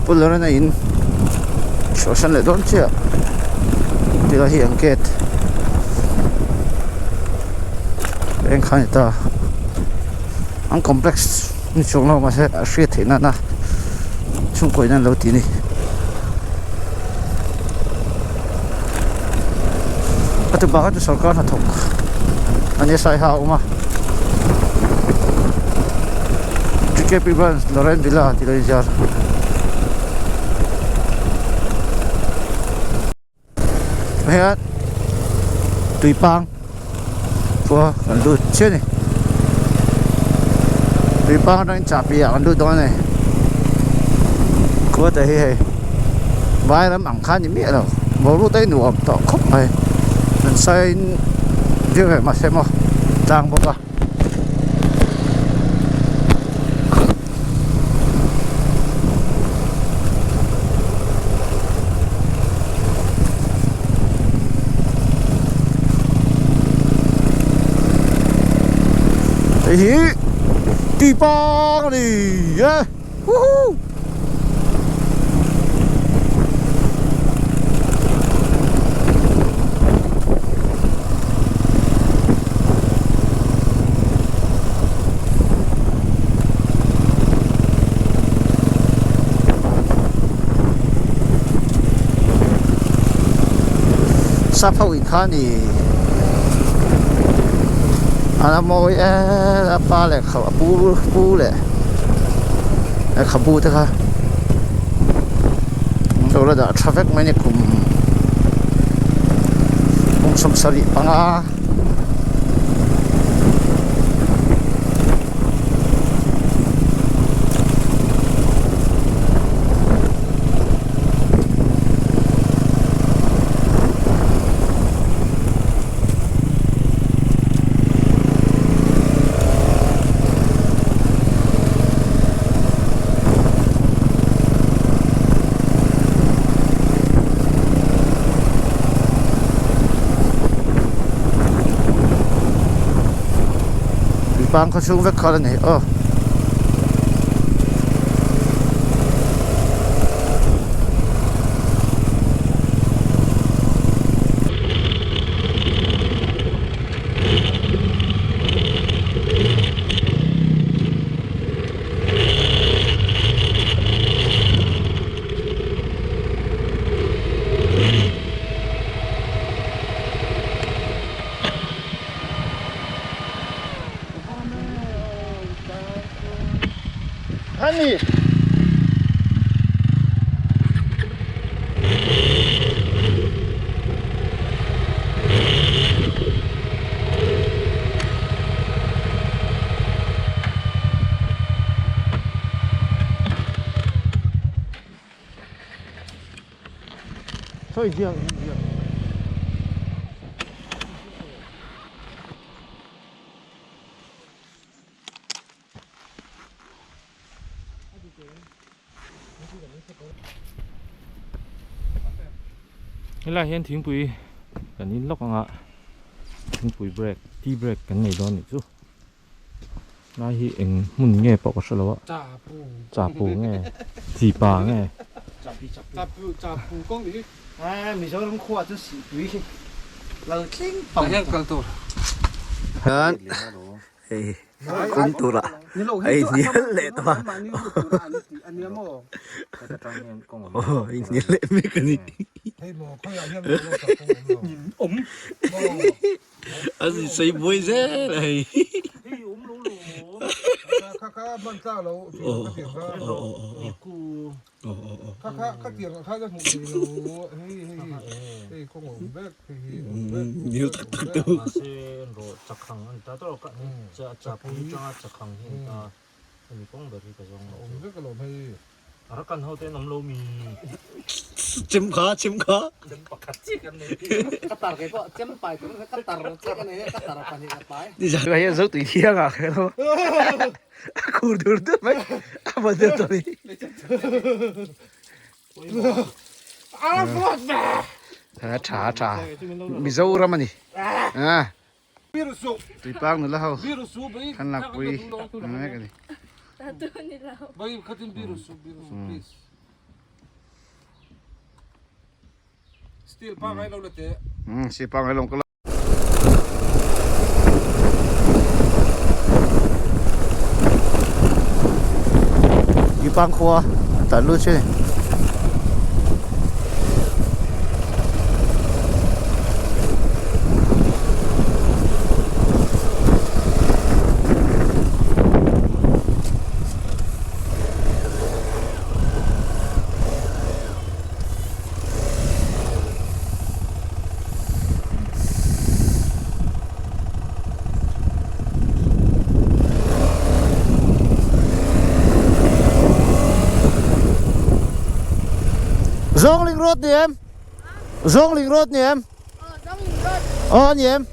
Pu Lorena in chhuahsan leh dawn chiah tilai hi an gate eng kha a ni ta an complex ni chuang lo mahse a hriat theih nana chhungkaw in an lo ti a ni. A tu bakah chu sorkar hnathawk a nia saiha a awm a TKP branch Lorraine Villa tih lo inziar hian tuipang khua kan lut chiah a ni tuipang atangin chahpi ah kan lut dawn a ni khua te hi hei vai ram ang kha a ni miah lo boruak te hi nuam tawh khawp mai an sain viau ve mahse maw tlang bawk a. Hei hi tui pang a ni e woohoo. Sap ho in kha ni a mawi em a pa leh a pu pu leh lehkhabu te kha an lo la dah tha vek mai a ni kum kum 75. Tuipang khaw chhung vek kha la ni aw. Ani. Sawi ziak ziak. Helai hian thingpui kan in lawk anga thingpui break tea break kan nei dawn anih chu lai hi eng hmun nge pawh ka hre lo a chapu nge chipa nge Mizoram khua chu sihpui hi lal tling pang hian hei kawng turah a inhnial leh tawh a aw a inhnial leh mek a ni a sawi buai zel a hei. Nil tak tak te u. Chem kha chem kha. Nizan hian zo tui thiang ah kher a. A khur dur dur mai a va deuh tawh ni. A tha a tha Mizoram a ni a Tuipang nula ho thlanlakpui ang mek a ni. Tattoo ni lo. Bagi khatin biru su biru su please. Steel pa ngai lo la te. Um steel pa ngai lo ka Yupang khua tan lut che ni. Zawngling road ni em? Zawngling road ni em? Aw a ni em?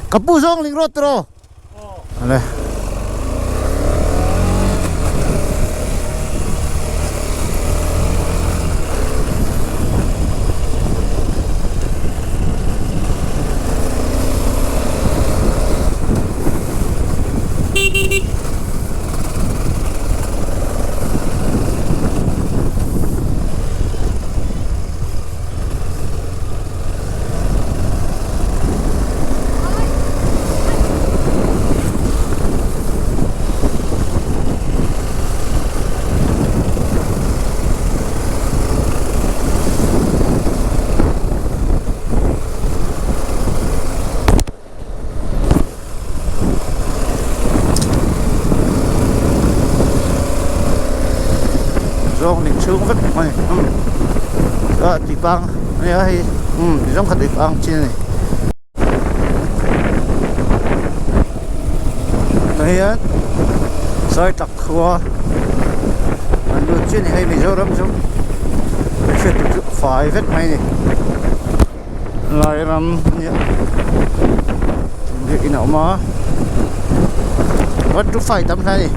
Ka pu Zawngling road tiraw? Ale. Zawng ning chhung vek mai umm a tui pang ania hei umm ti zawng kha tui pang chin a ni. Tah hian sai tak khua an lut chiah a ni hei Mizoram chu hriat tur chu a fai vek mai a ni Lairam a nia biakin a awm a one two five tam hle a ni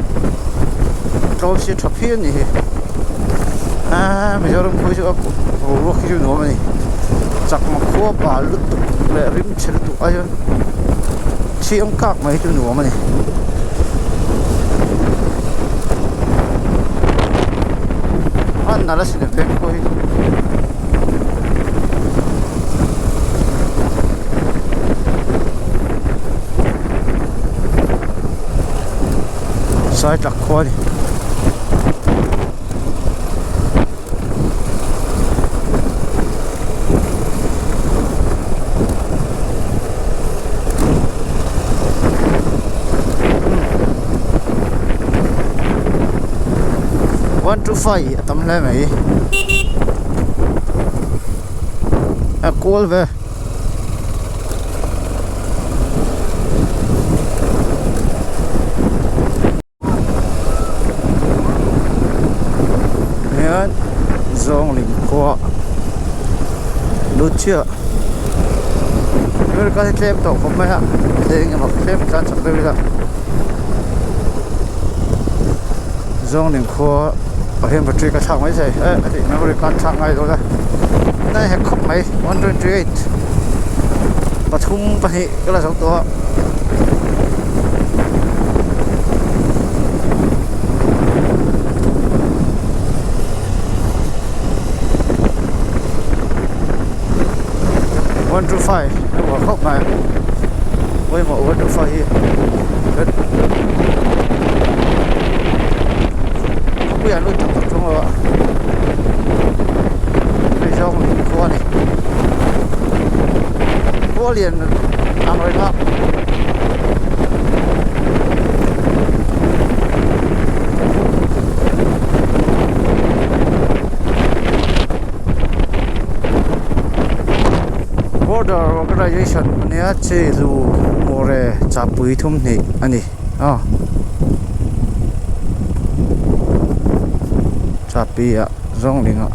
tlawm si tha phian a ni hi aaa Mizoram khua hi chu a boruak hi chu nuam a ni chakma khua bal lutuk leh rim chhe lutuk ai chuan thiang kak mai hi chu nuam a ni. A nalh asin a veng pawh hi. Saitlak khua a ni. One two five a tam hle mai a kual ve. Hian zawngling khua lut chiah America hi tlem tawh khawp mai a eng emaw tlem tlan chak deuh ila zawngling khua ah hian battery ka thlak mai thei eh a tih memory card thlak ngai dawn a nai hek khawp mai 128 pathum pahnih ka la zo tawh a. One two five a uar khawp mai pawimawh one two five hi khawpui ah lut tak tak thung lo a hei zawng khua a ni khua lian ang reng a. Border Organization ania chi lu more chapui thum hnih a ni a chapi ah zawng ling ah.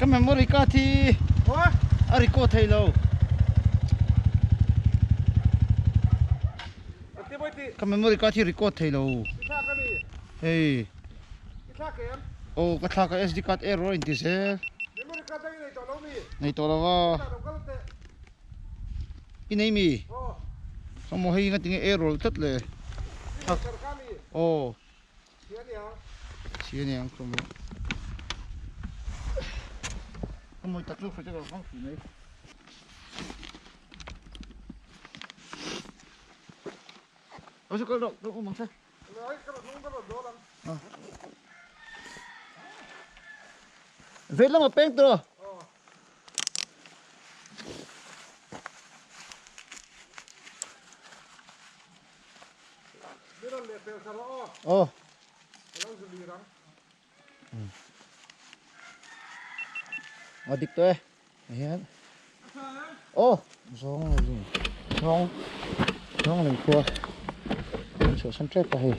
Ka memory card hi a record thei lo. Ka memory card hi record thei lo. Hei. Aw ka thlak a SD card error a inti zel. Nei tawh lo va. I nei mi? Sawmaw hei nga tinge air roll tlat le. Aw. Chhia aniang sawmaw. Sawmaw tak chu hre te ka mai. Ôi sao đâu đâu bằng xe. Về lắm mà peng tôi. Ờ. Ờ dik tawh e hian aw zawng zawng zawng lem khua an chhuahsan tep a hei.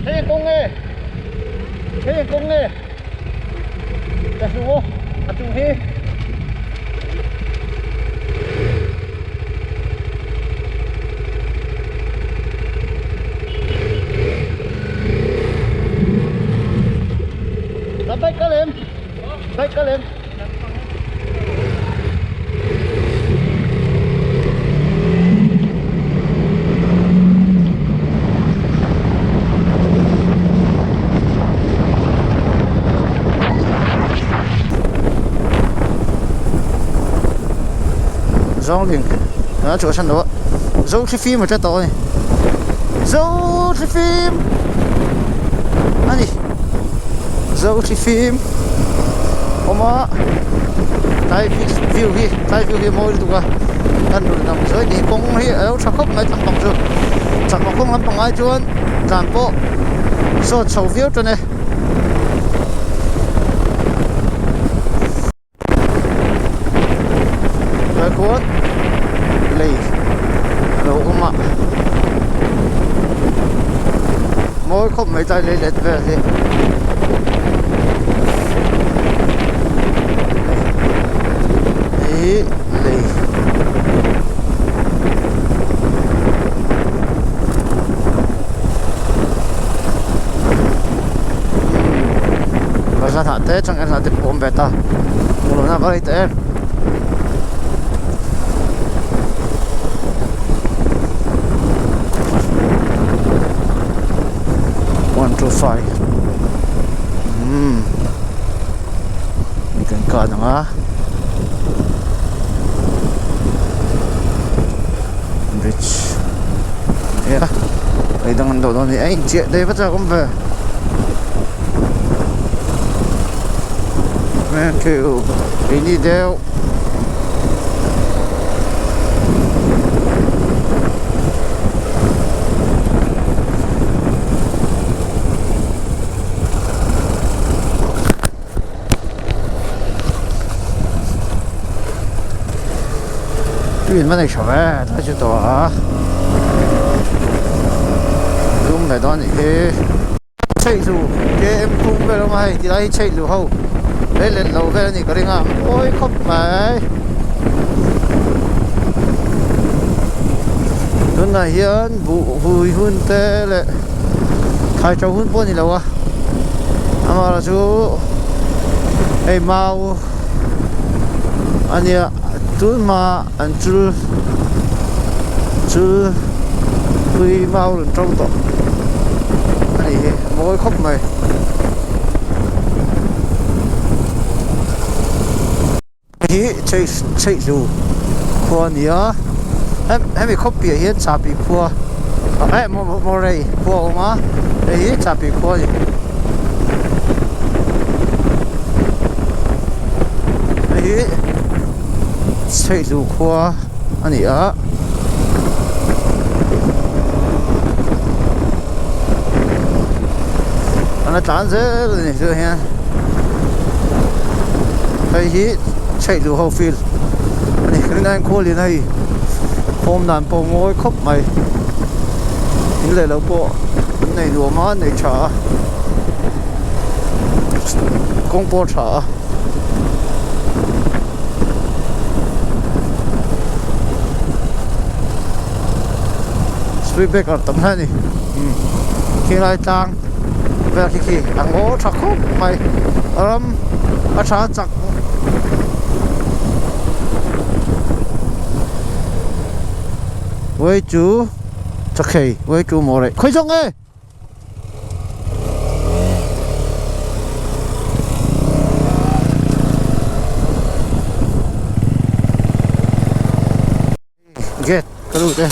Hei kawng nge hei kawng nge ka hmu aw a chung hi. Bike kal em bike kal em. Zawngling a chhuahsan lo a zo thli fim a tle tawh a ni zo thli fim a ni zo thli fim awm a tlai view hi tlai view hi a mawi lutuk a kan run ang chuan ni kawng hi a lo tha khawp mai tlampang chu chakma kawng lampang ai chuan tlan pawh sawt chho viau tan e. Tlai khuan lei a lo awm a mawi khawp mai tlai lei let vel hi. Hei lei Bazar ah te changel ah te pawh a awm ve ta hmuh lohna a va rei ta em. One two five umm kan kah ang a bridge a lei dang an dawh dawn a ni a inchiah daih vat a awm ve keini deuh. Tuin va nei tha ve tlai chu tawh a lum leh dawn anih hi chheihlu km thum vel a awm a hei tilai hi chheihlu ho lei let lo vel anih ka ring a mawi khawp mai tunah hian buh hui hun te leh thlai to hun pawh a ni lo a amaherawhchu chu hei mau a nia tun hma an chul chul pui mau rawn to tawh a ni hi. hi mawi khawp mai. Hei hi chei chheihlu khua a ni a hemi khaw piah hian chapi khua eh mawrei khua a awm a hei hi chapi khua a ni. Hei hi chheihlu khua a ni a. An la tlan zel a ni chuan hian hei hi chheihluh ho field a ni rinaiin khualin hei khawm dan pawh mawi khawp mai in leh lo pawh an nei nuam a an nei tha a kawng pawh a tha a. Speed breaker tam hle a ni khilai tlang vel khi khi a ngaw tha khawp mai ram a tha chak way to chakhei way to maw reh khawi zawk nge. Gate ka lut e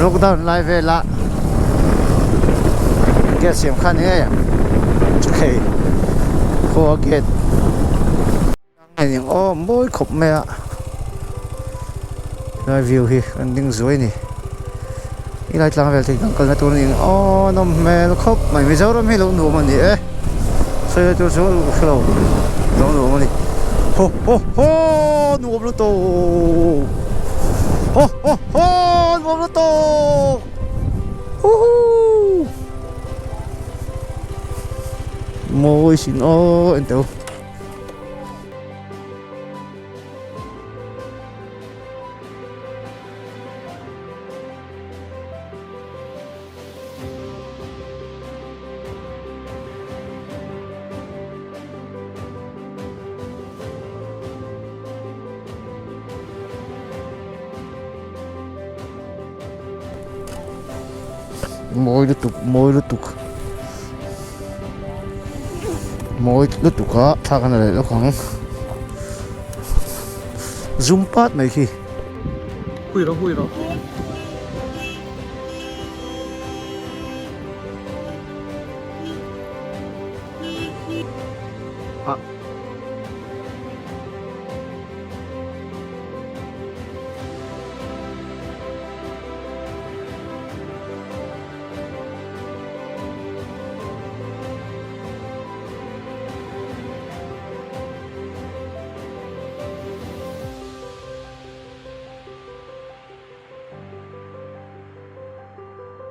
lockdown lai vela gate siam kha ni ngei ang thei khua gate Heng aw mawi khawp mai a helai view hi an ding zuai a ni helai tlang vel te hi kan kalna tur a ni ang aw nawm hmel khawp mai Mizoram hi lo nuam a ni e sawi lai tur chu ka hrelo lo nuam a ni haw haw haw nuam lutuk haw haw haw nuam lutuk huhuu mawi sin aw en teh u. Mawi lutuk mawi lutuk. Mawi lutuk a thlak a na leh lawk ang zum pat mai khi. Hui rawh hui rawh. Ah.